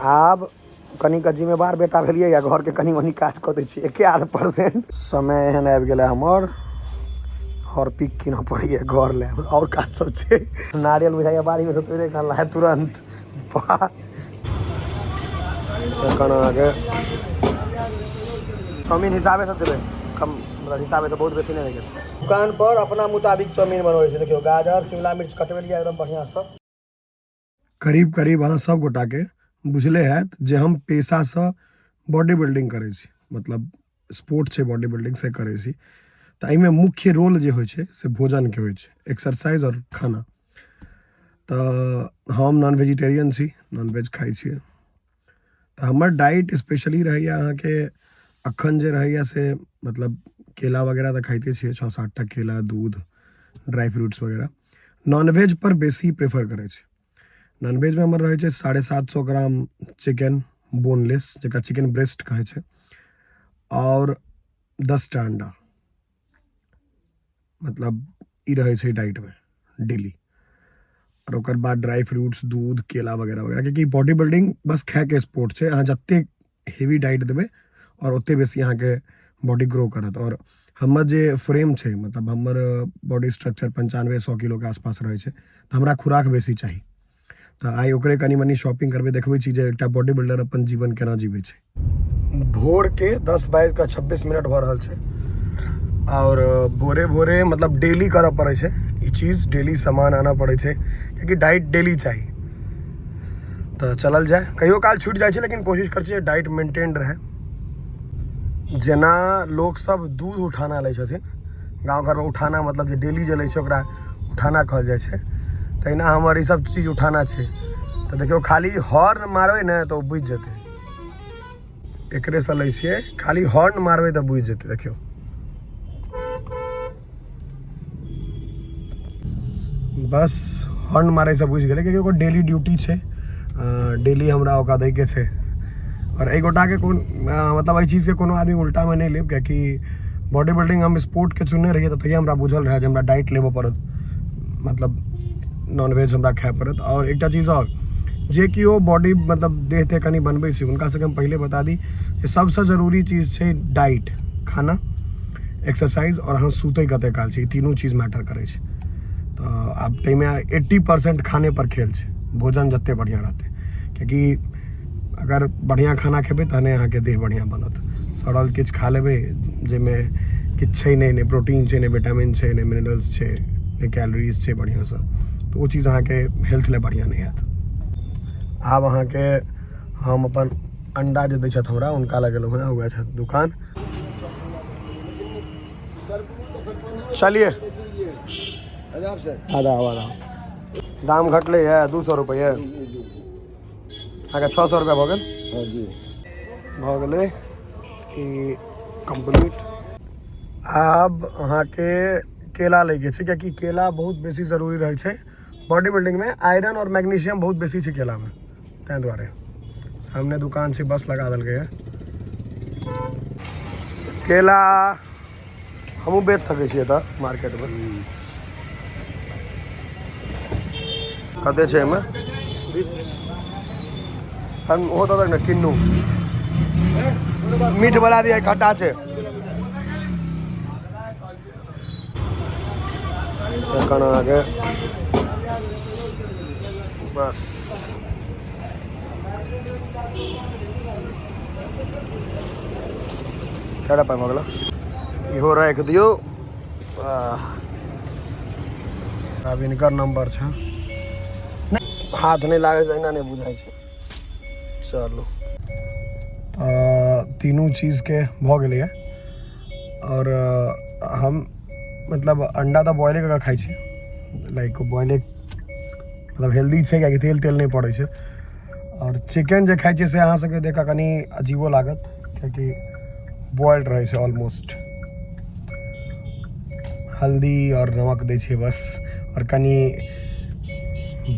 आब कनिके जिम्मेवार बेटा भेलियै या घरके कनि मनि काज कऽ दै छियै एके आध परसेंट। समय एहन आबि गेलै हमर, हॉर्पिक कीनऽ पड़ैए घर लए, आओर काज सब छै। नारियल बुझाइए बाड़ीमे सँ तोड़ि कऽ अनला है तुरन्त। वाह, एखन अहाँके चाउमीन हिसाबेसँ देबै, कम मतलब हिसाबेसँ, बहुत बेसी नहि होइ छै। दुकान पर अपना मुताबिक चाउमीन बनबै छै। देखियौ, गाजर शिमला मिर्च कटबेलियै एकदम बढ़िआँसँ। करीब करीब अहाँ सब गोटाके बुझले हैत जे हम पेशासँ बॉडी बिल्डिंग करै छी, मतलब स्पोर्ट छै बॉडी बिल्डिंग, से करै छी। तऽ एहिमे मुख्य रोल जे होइ छै से भोजनके होइ छै, एक्सरसाइज आओर खाना। तऽ हम नॉन वेजिटेरियन छी, नॉन वेज खाइ छियै। तऽ हमर डाइट स्पेशली रहैए अहाँके अखन जे रहैए से मतलब केला वगैरह तऽ खाइते छियै, 6 7टा केला, दूध, ड्राई फ्रूट्स वगैरह। नॉनवेज पर बेसी प्रेफर करै छी। नॉनवेजमे हमर रहै छै 750 ग्राम चिकन बोनलेस, जकरा चिकन ब्रेस्ट कहै छै, आओर 10टा अंडा, मतलब ई रहै छै डाइटमे डेली। आओर ओकर बाद ड्राई फ्रूट्स, दूध, केला वगैरह वगैरह, कियाकि बॉडी बिल्डिंग बस खायके स्पोर्ट छै। अहाँ जतेक हेवी डाइट देबै आओर ओते बेसी अहाँके बॉडी ग्रो करत। आओर हमर जे फ्रेम छै, मतलब हमर बॉडी स्ट्रक्चर 95-100 किलोके आसपास रहै छै, तऽ हमरा खुराक बेसी चाही। तऽ आइ ओकरे कनि मनि शॉपिंग करबै, देखबै छी जे एकटा बॉडी बिल्डर अपन जीवन केना जीबै छै। भोरके 10:26 भऽ रहल छै आओर भोरे भोरे मतलब डेली करऽ पड़ै छै ई चीज, डेली सामान आनऽ पड़ै छै, कियाकि डाइट डेली चाही। तऽ चलल जाय, कहियो काल छूटि जाइ छै, लेकिन कोशिश करै छियै डाइट मेंटेन रहै। जेना लोकसब दूध उठाना लै छथिन गाँव घरमे, उठाना मतलब जे डेली जे लै छै ओकरा उठाना कहल जाइ छै, तहिना हमर ई सब चीज उठाना छै। तऽ देखियौ, खाली हॉर्न मारबै ने तऽ ओ बुझि जेतै, एकरेसँ लै छियै, खाली हॉर्न मारबै तऽ बुझि जेतै। देखियौ, बस हॉर्न मारैसँ बुझि गेलै, कियाकि ओकर डेली ड्यूटी छै, डेली हमरा ओकरा दैके छै। आओर एहि गोटाके कोन मतलब एहि चीजके कोनो आदमी उल्टामे नहि लेब, कियाकि बॉडी बिल्डिंग हम स्पोर्टके चुनने रहियै तऽ तहिया हमरा बुझल रहए जे हमरा डाइट लेबऽ पड़त, मतलब नॉनवेज हमरा खाय पड़त। आओर एकटा चीज आओर, जे केओ बॉडी मतलब देह तेह कनि बनबै छै, हुनका सबके हम पहिले बता दी जे सबसँ जरूरी चीज छै डाइट, खाना, एक्सरसाइज आओर अहाँ सुतै कते काल छी, ई तीनू चीज मैटर करै छै। तऽ आब ताहिमे 80% खाने पर खेल छै, भोजन जते बढ़िआँ रहतै, कियाकि अगर बढ़िआँ खाना खेबै तहने अहाँके देह बढ़िआँ बनत। सड़ल किछु खा लेबै जाहिमे किछु छै नहि, नहि प्रोटीन छै, नहि विटामिन छै, नहि मिनरल्स छै, नहि कैलोरीज छै बढ़िआँसँ, तऽ ओ चीज अहाँके हेल्थ लए बढ़िआँ नहि हैत। आब अहाँके हम अपन अंडा जे दै छथि हमरा, हुनका लग गेलहुँ हेँ, उएह छथि दुकान। चलिए, आदाब आदाब। दाम घटलै है 200 रुपैआ, अहाँके 600 रुपैआ भऽ गेल। जी भऽ गेलै ई कम्प्लीट। आब अहाँके केला लैके छै, कियाकि केला बहुत बेसी जरूरी रहै छै बॉडी बिल्डिंगमे। आयरन आओर मैग्नीशियम बहुत बेसी छै केलामे, ताहि दुआरे। सामने दुकान छै, बस लगा देलकै है। केला हमहूँ बेच सकै छियै तऽ मार्केटमे। कते छै एहिमे? सन ओहो दऽ ने किन्नू मीठ वाला दिया, खट्टा छै। एखन अहाँके बस कएटा पाइ भऽ गेल? इहो राखि दियौ। आब हिनकर नंबर छै, हाथ नहि लागै छै, एना नहि बुझाइ छै। चलू, तऽ तीनू चीजके भऽ गेलैए। आओर हम मतलब अंडा तऽ बॉइले कऽ कऽ खाइ छी, लाइक बॉइले मतलब हेल्दी छै, कियाकि तेल तेल नहि पड़ै छै। आओर चिकन जे खाइ छियै से अहाँ सबके देख कऽ कनि अजीबो लागत, कियाकि बॉइल्ड रहै छै ऑलमोस्ट। हल्दी आओर नमक दै छियै बस, आओर कनि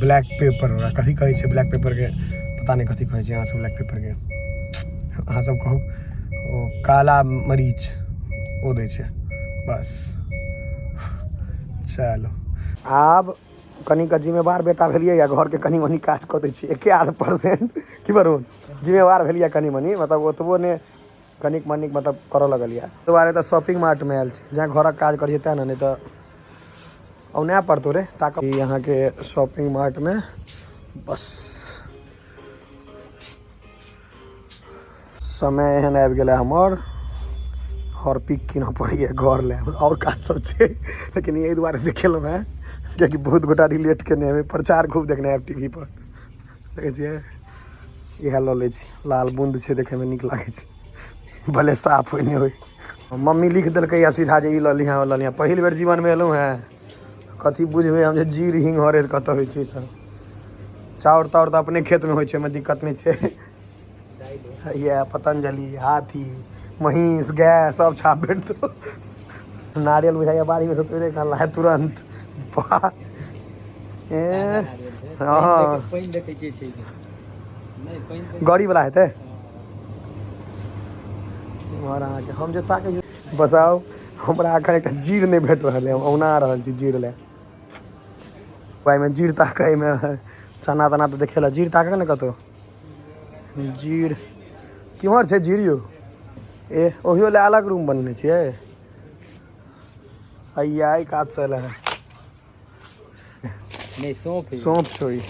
ब्लैक पेपर, ओकरा कथी कहै छै ब्लैक पेपरके, पता नहि कथी कहै छै अहाँ सब ब्लैक पेपरके, अहाँ सब कहू, ओ काला मरीच ओ दै छै बस। चलू, आब कनिक जिम्मेवार बेटा भेलियै या घरके कनि मनि काज कऽ दै छियै, एके आध परसेंट की वरुण जिम्मेवार भेलियै कनि मनि, मतलब ओतबो नहि, कनिक मनिक मतलब करऽ लगलियै। दुआरे तऽ शॉपिंग मार्टमे आयल छी, जहाँ घरक काज करियै तेँ ने, नहि तऽ औनाए पड़तौ रे। ताक ई अहाँके शॉपिंग मार्टमे बस समय एहन आबि गेलै हमर, हॉर्पिक कीनऽ पड़ैए घर लए, आओर काज सब छै, लेकिन एहि दुआरे देखेलहुँ हेँ कियाकि बहुत गोटा रिलेट केने हेबै, प्रचार खूब देखने हैब टी वी पर। देखै छियै, इएह लऽ लै छी, लाल बून्द छै, देखैमे नीक लागै छै, भले साफ होइ नहि होइ। मम्मी लिख देलकै या सीधा जे ई लऽ लिहेँ ओ लऽ लिहेँ। पहिल बेर जीवनमे एलहुँ हेँ, कथी बुझबै हम जे जीर हिंग हरैद कतऽ होइ छै। सब चाउर ताउर तऽ अपने खेतमे होइ छै, ओहिमे दिक्कत नहि छै। इएह पतंजलि, हाथी, महींस, गाय सब छाप भेटतौ। नारियल बुझाइया बाड़ीमे से तोड़े कऽ लाए तुरन्त। वाह, ए हँ, पानि देखै छियै छै नहि पानि गड़ी वाला हेतै इम्हर अहाँके। हम जे ताकै, बताउ, हमरा एखन एकटा जीर नहि भेट रहल है, हम औना रहल छी जीर लए। ओहिमे जीर ताकैमे चना तना तऽ देखेला, जीर ताकै ने कतौ। जीर केम्हर छै? जीर यौ, ए ओहियो लए अलग रूम बनेने छियै। हैया एहि कातसँ एलै हँ। नहि, सौंफ। सौंफ छौ ई।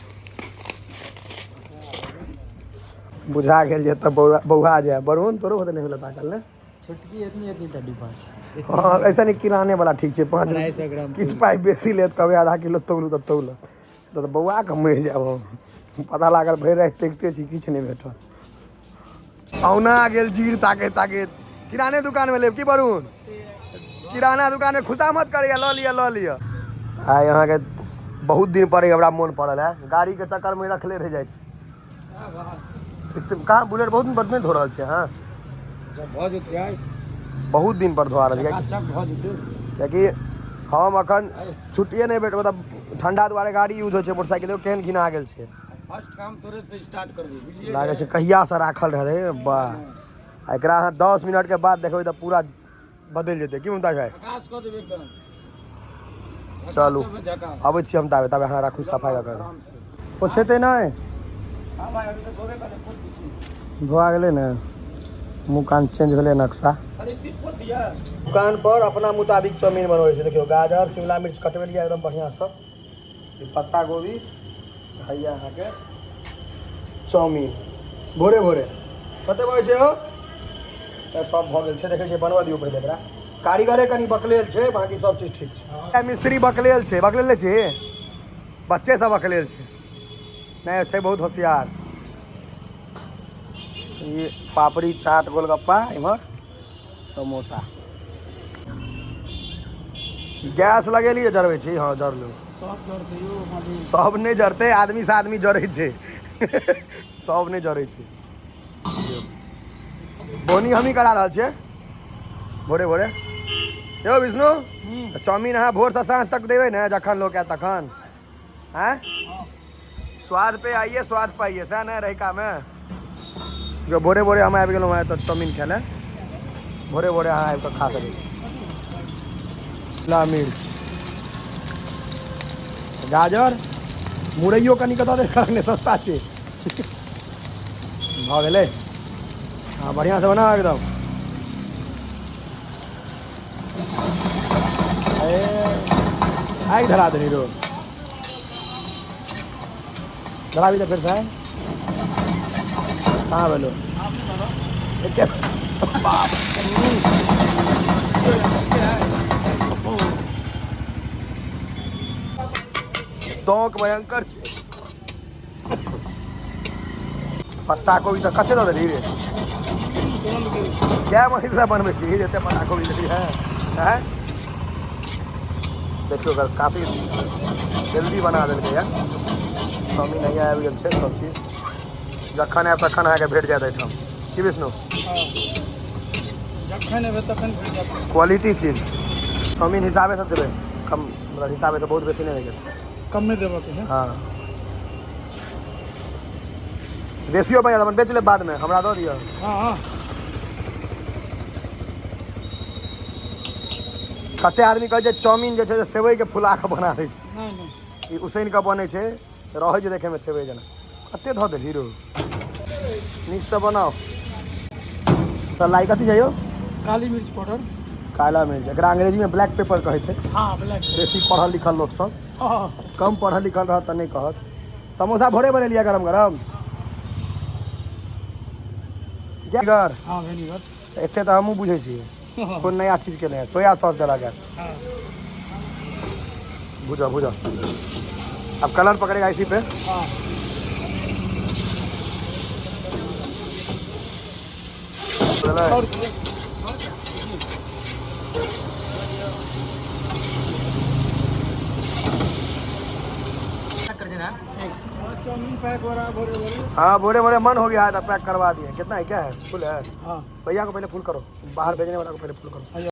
बुझा गेल जे एतऽ बौआ बौआ जाय। वरुण, तोरो होते नहि भेलै ताकल ने? छोटकी एतनी एतनी टा डिब्बा छै। हँ, ऐसा नहि, किराने वाला ठीक छै, 5 250 ग्राम। किछु पाइ बेसी लेत, कहबै आधा किलो तौलू तऽ तौल। तऽ बौआ के मरि जायब हम। पता लागल भरि राति ताकिते छी, किछु नहि भेटल। औना गेल जीर ताके ताके। किराने दुकान में लेब की वरुण? किराना दुकान में खुशामद करैया, लऽ लिअ लऽ लिअ। आइ अहाँके बहुत दिन पर हमरा मोन पड़ल है, गाड़ी के चक्कर में रखले रहि जाइ छै। कहाँ बुलेट बहुत दिन पर नहि धो रहल छै? अहाँ जब भऽ जेतै आइ बहुत दिन पर धोआ रहल छै। चक भऽ जेतै। कियाकि हम अखन छुट्टिए नहि भेट, मतलब ठंडा दुआरे गाड़ी यूज होइ छै, मोटरसाइकिल देखो केहन घिना गेल छै। फर्स्ट काम तोरे से स्टार्ट करबै, बुझलियै? लागै छै कहियासँ राखल रहै। वाह, आ एकरा अहाँ 10 मिनटके बाद देखबै तऽ पूरा बदलि जेतै। की ममता भाई? झकास कऽ देबै एकदम। चलू। झकास। अबै छी हम ताबे ताबे अहाँ राखू सफाइ कऽ कऽ। आराम से। पोछेतै नहि। हाँ भाई, अभी तऽ धोबे करले, पोत दै छी। धोआ गेलै ने, मुँह कान चेंज भेलै नक्शा। अरे सिर्फ पोत दिया। दुकान पर अपना मुताबिक चाउमीन बनबै छै। देखियौ, गाजर शिमला मिर्च कटबेलियै एकदम बढ़िआँसँ, ई पत्ता गोभी, हैया अहाँके चाउमीन। भोरे भोरे कते बजै छै हो? तऽ सब भऽ गेल छै, देखै छियै, बनबऽ दियौ पहिले एकरा। कारीगरे कनि बकलेल छै, बाकी सब चीज ठीक छै। मिस्त्री बकलेल छै, बकलेल नहि छी, बच्चे सब बकलेल छै, नहि छै बहुत होशियार। ई पापड़ी चाट, गोलगप्पा, इम्हर समोसा। गैस लगेलियै, जरबै छी। हँ, जरलू। सब जड़ दियौ मालिक। सब नहि जरतै, आदमी से आदमी जरै छै, सब नहि जरै छै। बोनी हमही करा रहल छियै भोरे भोरे। यौ विष्णु, तऽ चाउमीन अहाँ भोरसँ साँझ तक देबै ने, जखन लोक आयत तखन? आँय, स्वाद पे आइए स्वाद पाइए, सएह ने? रहिकामे जो भोरे भोरे हम आबि गेलहुँ हेँ तऽ चाउमीन खाय लए भोरे भोरे अहाँ आबि कऽ खा सकै छी। शिमला मिर्च, गाजर, मुरैयो कनि कतऽ दे ने, सस्ता छै। भऽ गेलै। हँ, बढ़िआँसँ बनाउ एकदम। ए आगि धरा देनी रो, धराबी तऽ फेरसँ। कहाँ भेलो? एके बाप। दौक भयंकर छै। पत्ता कोबी तऽ कते दऽ देलही रे? कै महीस लए बनबै छी एते पत्ता कोबी देली है? हैं, देखियौ, अगर काफी जल्दी बना देलकै या। चाउमीन हैया आबि गेल छै। सब चीज जखन आयब तखन अहाँके भेट जायत एहिठाम। की विष्णु? जखन एबै तखन भेट जायत। क्वालिटी चीज। चाउमीन हिसाबेसँ देबै, कम, मतलब हिसाबेसँ, बहुत बेसी नहि होइ। कमे देबऽ के है। हँ, बेसियो बनि जायत, अपन बेच लेब बादमे, हमरा दऽ दिअ। हाँ हाँ। कते आदमी कहै छै चाउमीन जे छै से सेवइके फुला कऽ बना दै छै। नहि नहि। ई उसैन कऽ बनै छै, रहै छै देखैमे सेबै जेना। कते धऽ देलही रो? नीकसँ बनाउ तऽ। लाइ कथी छै यौ? काली मिर्च पाउडर। काला मिर्च, एकरा अंग्रेजीमे ब्लैक पेपर कहै छै। हाँ, ब्लैक। बेसी पढ़ल लिखल लोकसभ। हाँ। कम पढ़ल लिखल रहत तऽ नहि कहत। समोसा भोरे बनेलियै, गरम गरम विनेगर। हाँ, विनेगर। एते तऽ हमहूँ बुझै छियै, कोन नया चीज केने है। सोया सॉस देलक है। हाँ। भुजा भुजा, अब कलर पकड़ेगा इसी पे। हाँ। बुझलै? और चाउमीन पैक हो रहा है भोरे भोरे। हाँ, भोरे भोरे मन हो गया है तो पैक करवा दिए। कितना है, क्या है? फुल है? हाँ। भैया को पहले फुल करो, बाहर भेजने वाला को पहले फुल करो।